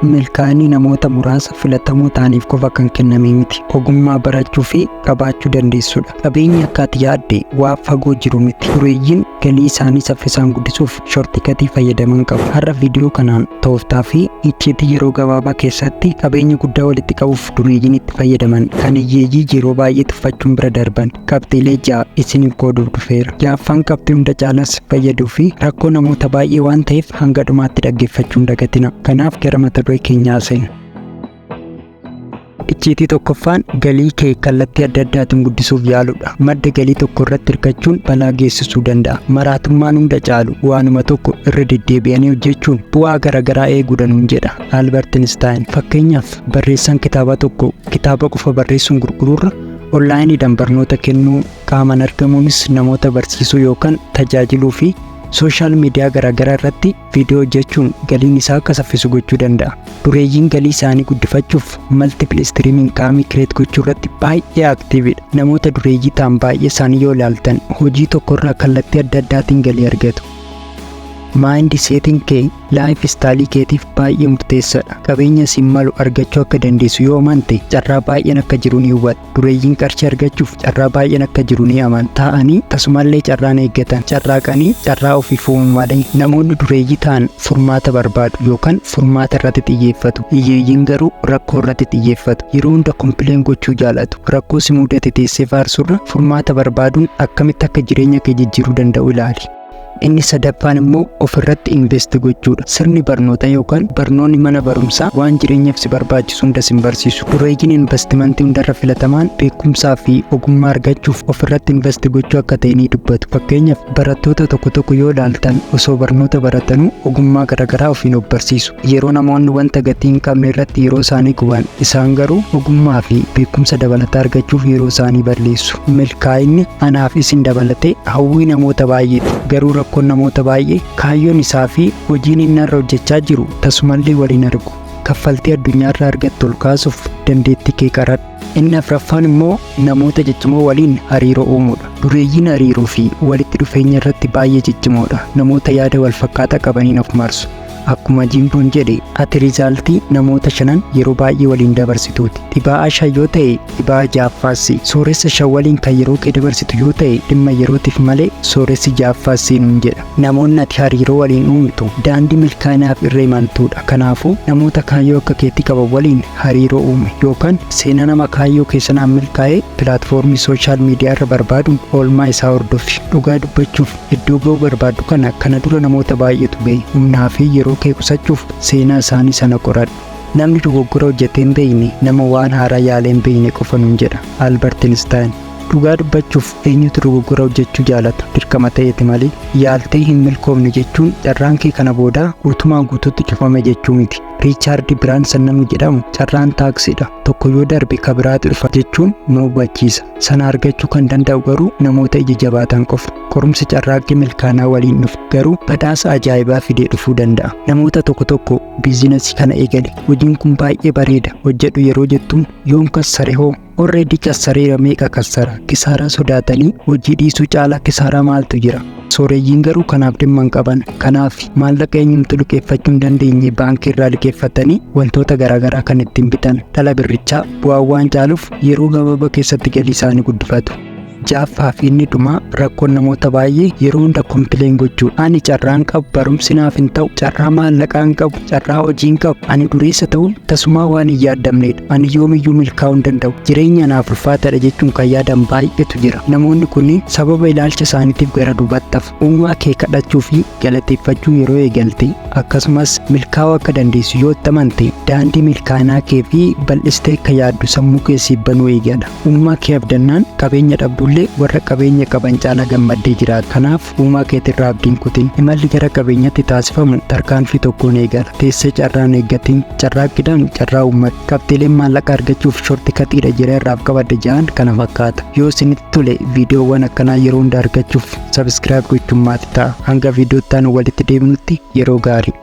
Milkaa'inni namoota muraasa filatamoo ta'aniif qofa kan kenname miti. Ogummaa barachuu fi qabaachuu dandeessudha. Qabeenyi akka ati yaadde waa fagoo jiru miti. Dureeyyiin galii isaanii saffisaan guddisuuf shortcut fayyadaman qabu. Har'a viidiyoo kanaan tooftaa fi icciitii yeroo gabaabaa keessatti qabeenya guddaa walitti qabuuf dureeyyiin itti fayyadaman kan hiyyeeyyii yeroo baay'ee tuffachuun bira darban qabxiilee 6 isiniif qooduuf dhufeera. Ja'affaan qabxii hunda caalas fayyaduu fi rakkoo namoota baay'ee waan ta'eef hanga dhumaatti dhaggeeffachuu hin dagatina. Kanaaf gara mata duree keenyaa seena. Icciitii tokkoffaan galii kee kallattii adda addaatiin guddisuuf yaaluudha. Madda galii tokko irratti hirkachuun balaa geessisuu danda'a. Maraatummaan hunda caalu waanuma tokko irra deddeebi'anii hojjechuun bu'aa garaagaraa eeguudha nuun jedha Albert Einstein. Fakkeenyaaf, barreessaan kitaaba tokko kitaaba qofa barreessuun gurguruurra onlaayiniidhaan barnoota kennuu, qaamaan argamuunis namoota barsiisuu yookaan tajaajiluu fi social media garaagaraa irratti viidiyoo hojjechuun galiin isaa akka saffisu gochuu danda'a. Dureeyyiin galii isaanii guddifachuuf multiple stream income create gochuu irratti baay'ee activeidha. Namoota dureeyyii ta'an baay'ee isaanii yoo ilaaltan, hojii tokkorraa kallattii adda addaatiin galii argatu. Mindsetiin kee lifestyle keetiif baay'ee murteessaadha. Qabeenya siin malu argachuu akka dandeessu yoo amante, carraa baay'een akka jiru ni hubatta. Dureeyyiin qarshii argachuuf carraa baay'een akka jiru ni amanu. Taa'anii tasumallee carraan eeggatan. Carraaqanii carraa ofiif uumuu malee. Namoonni dureeyyii ta'an furmaata barbaadu yookaan furmaata irratti xiyyeeffatu. Hiyyeeyyiin garuu rakkoo irratti xiyyeeffatu. Yeroo hunda complain gochuu jaalatu. Rakkoo si mudate teessee faarsurra furmaata barbaaduun akkamitti akka jireenya kee jijjiiruu danda'u ilaali. Inni sadaffaan immoo ofirratti invest gochuudha. Sirni barnootaa yookaan barnoonni mana barumsaa waan jireenyaaf si barbaachisu hunda sin barsiisu. Dureeyyiin investimentii hundarra filatamaan beekumsaa fi ogummaa argachuuf ofirratti invest gochuu akka ta'e ni dubbatu. Fakkeenyaaf, barattoota tokko tokko yoo ilaaltan, osoo barnoota baratanuu ogummaa garaagaraa ofiin of barsiisu. Yeroo namoonni wanta gatii hin qabne irratti yeroo isaanii guban, isaan garuu ogummaa fi beekumsa dabalataa argachuuf yeroo isaanii balleessu. Milkaa'inni anaaf isin dabalatee hawwii namoota baay'eeti. Garuu rakkoon namoota baay'ee kaayyoon isaa fi hojiin inni irra hojjechaa jiru tasumallee waliin argu. Kaffaltii addunyaarraa argattu ol kaasuuf dandeettii kee qaradhu. Inni afraffaan immoo namoota ciccimoo waliin hariiroo uumuudha. Dureeyyiin hariiroo fi walitti dhufeenya irratti baay'ee ciccimoodha. Namoota yaada wal fakkaataa qabaniin of marsu. Akkuma Jim Rohn jedhe, ati result namoota shanan yeroo baay'ee waliin dabarsituuti. Dhibaa'aa shan yoo ta'e, dhibaa'aa ja'affaassi. Sooressa shan waliin kan yeroo kee dabarsitu yoo ta'e, dhimma yerootiif malee sooressi ja'affaassi nuun jedha. Namoonni ati hariiroo waliin uumtu daandii milkaa'inaaf irra imaltuudha. Kanaafuu namoota kaayyoo akka keetti qaban waliin hariiroo uume yookaan seenaa nama kaayyoo keessanaan milkaa'ee platform social media irra barbaaduun oolmaa isaa hordofi. Dhugaa dubbachuuf, iddoo ga'uu barbaaddu kana dura namoota baay'eetu ga'e. Humnaa fi yeroo kee qusachuuf seenaa isaanii sana qoradhu. Namni dogoggora hojjetee hin beekne nama waan haaraa yaalee hin beekne qofa nuun jedha Albert Einstein. Dhugaa dubbachuuf, eenyutu dogoggora hojjechuu jaalata? Dirqama ta'eeti malee. Yaaltee hin milkoofne jechuun carraan kee kana boodaa guutumaan guutuutti cufame jechuu miti. Richard Branson namni jedhamu, carraan taaksiidha. Tokko yoo darbe ka biraatu dhufa jechuun nu hubachiisa. Sana argachuu kan danda'u garuu namoota ija jabaatan qofa. Qorumsi carraaqqii milkaanaa waliin dhufu garuu badhaasa ajaa'ibaa fidee dhufuu danda'a. Namoota tokko tokko business kana eegale, hojiin kun baay'ee bareeda, hojjedhu yeroo jettuun, yoom kassare hoo? Already kassareera, meeqa kassara? Kisaaraa sodaatanii hojii dhiisuu caalaa kisaaraa maaltu jira? Sooreyyiin garuu kanaaf dhimma hin qaban. Kanaaf maallaqa eenyumtu liqeeffachuu hin dandeenye baankii irraa liqeeffatanii wantoota garaagaraa kan ittiin bitan dhala birrichaa bu'aan waan caaluuf yeroo gabaabaa keessatti galii isaanii guddifatu. Jaaffaa fi inni dhumaa rakkoon namoota baay'ee yeroo hunda complain gochuu. Ani carraan qabu, barumsi naaf hin ta'u, carraa maallaqaa hin qabu, carraa hojii hin qabu, ani dureessa ta'uun tasumaa waan hin yaaddamnedha. Ani yoomiyyuu milkaa'uu hin danda'u. Jireenya anaaf ulfaataadha jechuun kan yaadan baay'eetu jira. Namoonni kunniin sababa ilaalcha isaaniitiif gara duubatti hafu. Uumaa kee kadhachuu fi galateeffachuu yeroo eegalte, akkasumas milkaa'uu akka dandeessu yoo itti amante, daandii milkaa'inaa kee fi bal'istee akka yaaddu sammuu kee siif banuu eegala. Uumaa kee abdannaan qabeenya dhabdullee warra qabeenya qaban caalaa gammaddee jiraata. Kanaaf uumaa keetirraa abdiin kutin. Imalli gara qabeenyatti taasifamu tarkaanfii tokkoon eegala. Teessee carraan eeggatiin, carraaqqiidhaan carraa uummata. Qabxiileen maallaqa argachuuf shortcutiidha jedhee irraaf qabadde ja'an kana fakkaata. Yoo isinitti tole, viidiyoowwan akkanaa yeroo hunda argachuuf subscribe gochuun maatii ta'a. Hanga viidiyoo itti aanu walitti deebinutti yeroo gaarii.